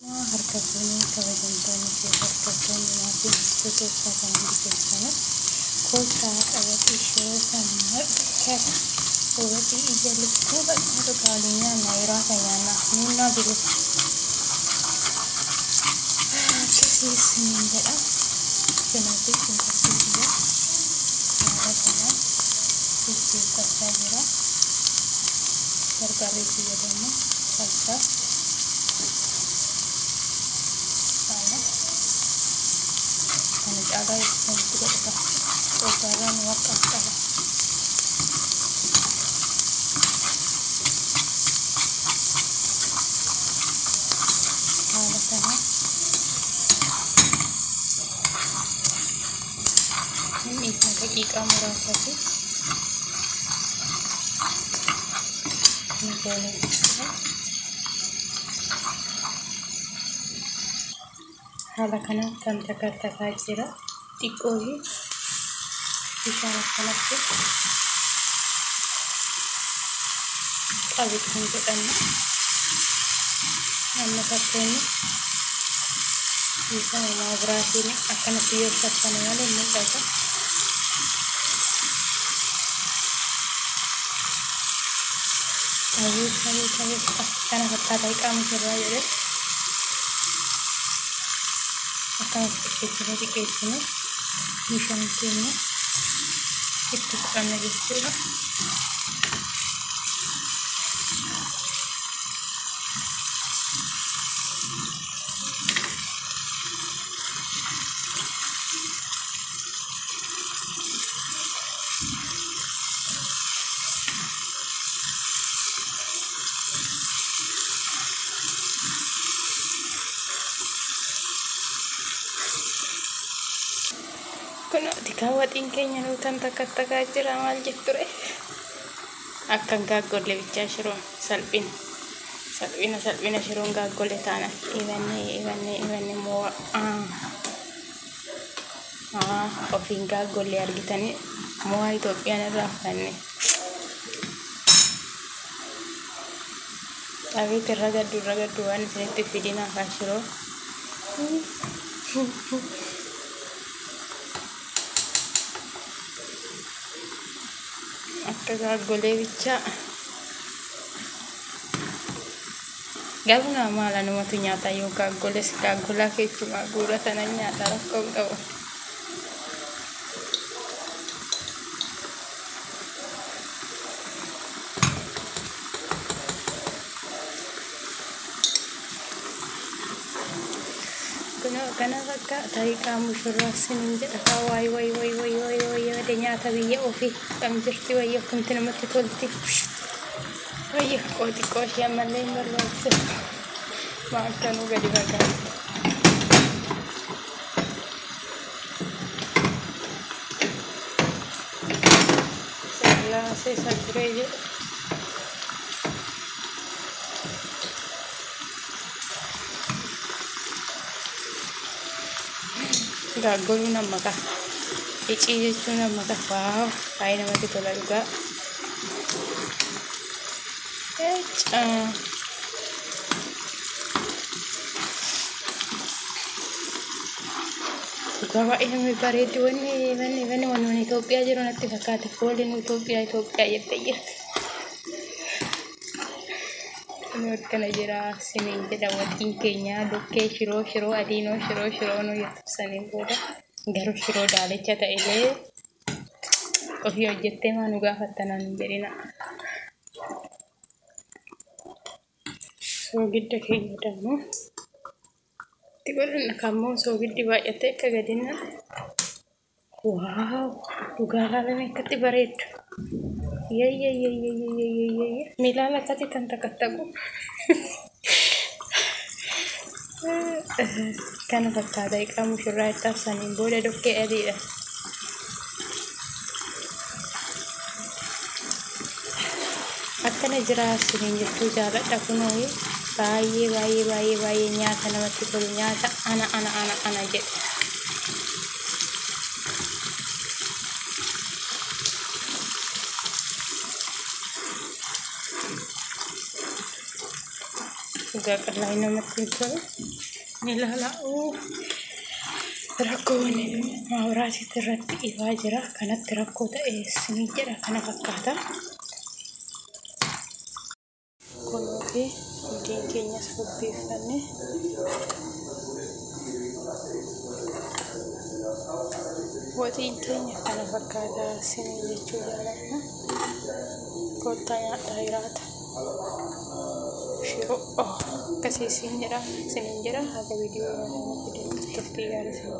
Harka fuunee kabajamtoonni fi hordoftoonni maatii keessaa kan hundi keessanuu kottaa qabaxii shiroo kan waxii ija lukkuu fakkaatu waliin nyaanna yeroo hafe nyaanna nuunnaa bilu. Akkasii isiniin jedha. Kanaafii shunkurtii kiyya haala kanaan bilcheeffachaa jira. Barbarree kiyya ደግሞ salsaa kana caalaa itti godhata. Coggaarraan waaqaaf qaba. Haala kanaan inni daqiiqaa muraasaatiif ni goone jechuudha. Haala kanaan kan takkattakaa jira. Xiqqoo bishaan akkanatti qabu kan godhanna. Amma fakkeenyi dhiifama maabiraatiin akkanatti yoo shaffane malee mul'ata. Abeet abeet abeet kana fakkaata iqaama sirraa jedhee akkanatti xiqqeessine xiqqeessine bishaan keenya itti godhanna jechuudha. Kun waxiin keenya nuutan takkattakaa jira maal jetture. Akkan gaaggolle bichaa shiroon salphina. Salphina salphina shiroon gaaggolle taana. Ibannee ibannee ibannee moo ofiin gaaggolle argitanii mo'aa Itoophiyaan irraa fudhanne. Abeet irra gaddu irra gaddu waan isinitti fidinaa kaa shiroo. Akka gaaggolee bichaa. Garuu nama maala namatu nyaata yoo gaaggoles gaaggolaa keechumaa guura sana nyaata rakkoo hin qabu. Kunoo kana fakkaata hiikaa mushurraa isiniin jedha kaa waay waay waay waay waay waay waay nyaata biyya ofii kam jirti wayya akkamti namatti tolti. Wayya xiqqoo xiqqoo ishee ammallee hin barbaachisu. Maa akkanuu gadi fagaate. Sillaasee sagiree jedha. Gaaggoluu nama ka'a. Icii jechuun nama ka'a. Waaw baay'ee namatti tola dhugaa. Dhugaa baay'ee namni bareeddi wanni wanni wanni wanni Itoophiyaa jiru natti fakkaate fooliin Itoophiyaa Itoophiyaa jettee jirti. Kun akkana jira siniin jedha waxiin keenya lukkee shiroo shiroo adiinoo shiroo shiroo nu jettu booda garuu shiroo daalacha ta'ellee ofii hojjettee maa nu gaafattanaan hin jedhina. Soogidda keenya dammoo itti godhanna kammoo soogiddi baay'atee akka gadinna. Waaw dhugaa ilaalame akkatti bareeddu. Yayyayyayyayyayyayyayya miilaan akkatti tan takattaku. Kana fakkaata iqaa mushurraa itti saniin booda dhoqqee adiidha. Akkana jira isiniin jechuu jaaladha kunoo baay'ee baay'ee baay'ee baay'ee nyaata namatti tolu nyaata ana ana ana ana jedhe. Dhugaa qallaa namatti hin tolu. Ni ilaala. Rakkoon maawuraatiitti irratti ifaa jira. Kanatti rakkoo ta'e isinii jedha kana fakkaata. Kunoo fi buddeen keenyas qopheeffanne. Waxiin keenya kana fakkaata isinii jechuu jaaladha. Kottaa nyaadhaa jiraata. Shiroo akkasii isiniin jedha haga viidiyoo irraa namatti deemtu turtii gaarii isin.